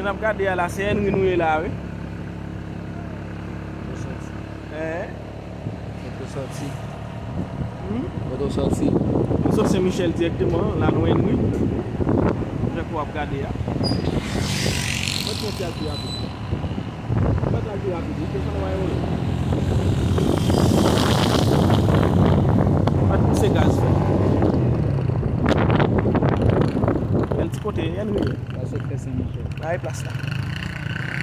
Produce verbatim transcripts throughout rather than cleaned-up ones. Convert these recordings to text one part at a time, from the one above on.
N ap gade a la, se Henry nou ye la, wi. Kote w soti? Hen? Kote w soti? Hmm? Kote w soti? Nou sot Sen Michèl dirèkteman, la nou Henry. Jan w ap gade a. Mwen te fè al pi rapid. Mwen te al pi rapid, wi, te fè nou wè. Mwen pouse gaz fè. Bèl ti kote Henry ye. Pase fè Sen Michèl. Bay plas la.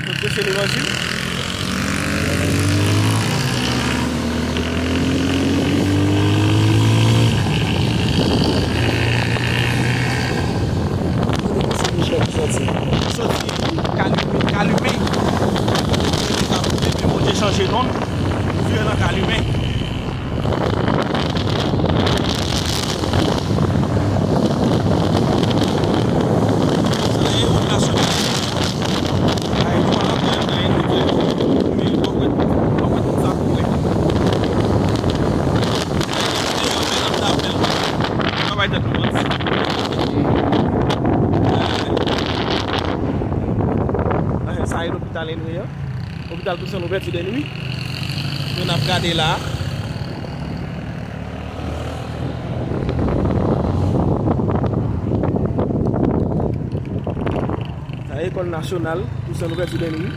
Nou preche levanjil. Kote ki Sen Michèl ki soti? Soti Kalime, Kalime. Depi Bondye chanje non, nou vire nan Kalime. Sa e lopital Henry an. Lopital Toussaint Louverture de Nuit. Ke n ap gade la. Sa e lekòl nasyonal Toussaint Louverture de Nuit.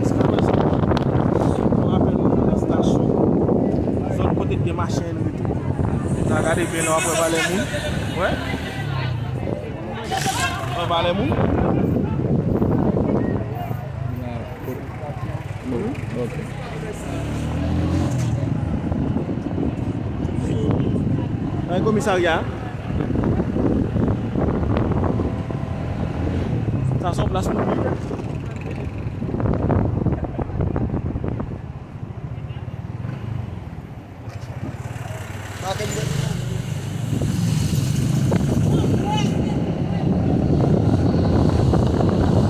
Eskalè sa. Mwen rapèl mwen nan estasyon. Zòn kote k gen mache Henry tou. Sa gade byen lè w ap wè valè moun. Wè. Wè valè moun. Ok. Nan komisarya. Sa se yon plas piblik.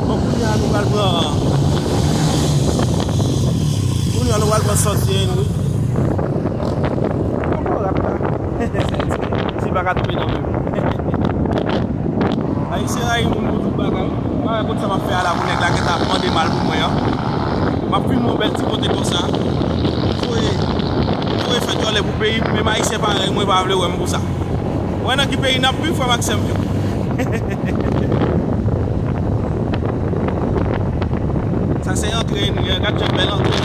Bon, kounye a nou pral pran, kounye a nou pral pran sòti Henry. Ankò rap la. Si pa ka tonbe nan men. Ayisyen rayi moun pou tout bagay. Mwen pa wè kot sa m ap fè a la pou nèg la gentan ap mande mal pou mwen an. M ap filme yon bèl ti kote konsa. Voye, voye fè djòlè pou peyi m, menm Ayisyen parèy mwen pa vle wè m pou sa. Wè nan ki peyi n ap viv, frè m ak sè m yo. Sa se antre Henry an, gad jan bèl antre,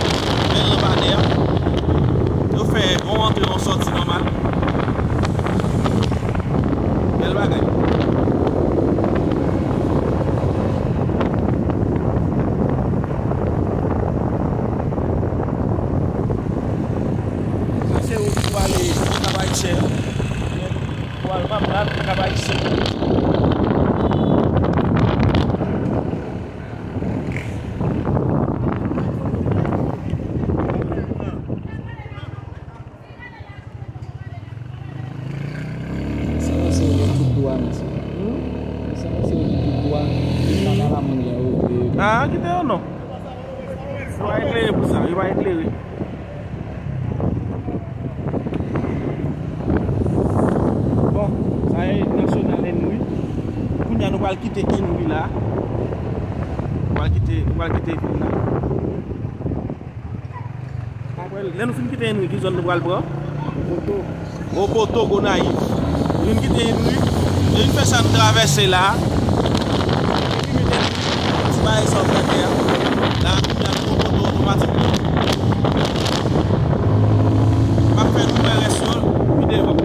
bèl lanpadè a. Yo fè yon antre, yon sòti nòmal. Bèl bagay. Sa se wout pou ale Kap Ayisyen an. Pou al Maplat, Kap Ayisyen. Sa se yon tout dwa, mesye. Hmm? Sa se yon tout dwa. Sa pa la moun gen yo. Ah, kite yo non. Yo pa eklere pou sa, yo pa eklere. Bon, sa e Nasyonal Henry. Kounye a nou pral kite Henry la. Nou pral kite, nou pral kite vil la. Apre, lè nou fin kite Henry, ki zòn nou pral pran? Opoto, Gonayiv. Nou vin kite Henry, nou vin fè sa, nou travèse la. Epi mete ti bagay sa w fè a. La, kounye a nou Opoto otomatikman. M ap fè nou wè rès yo pi devan.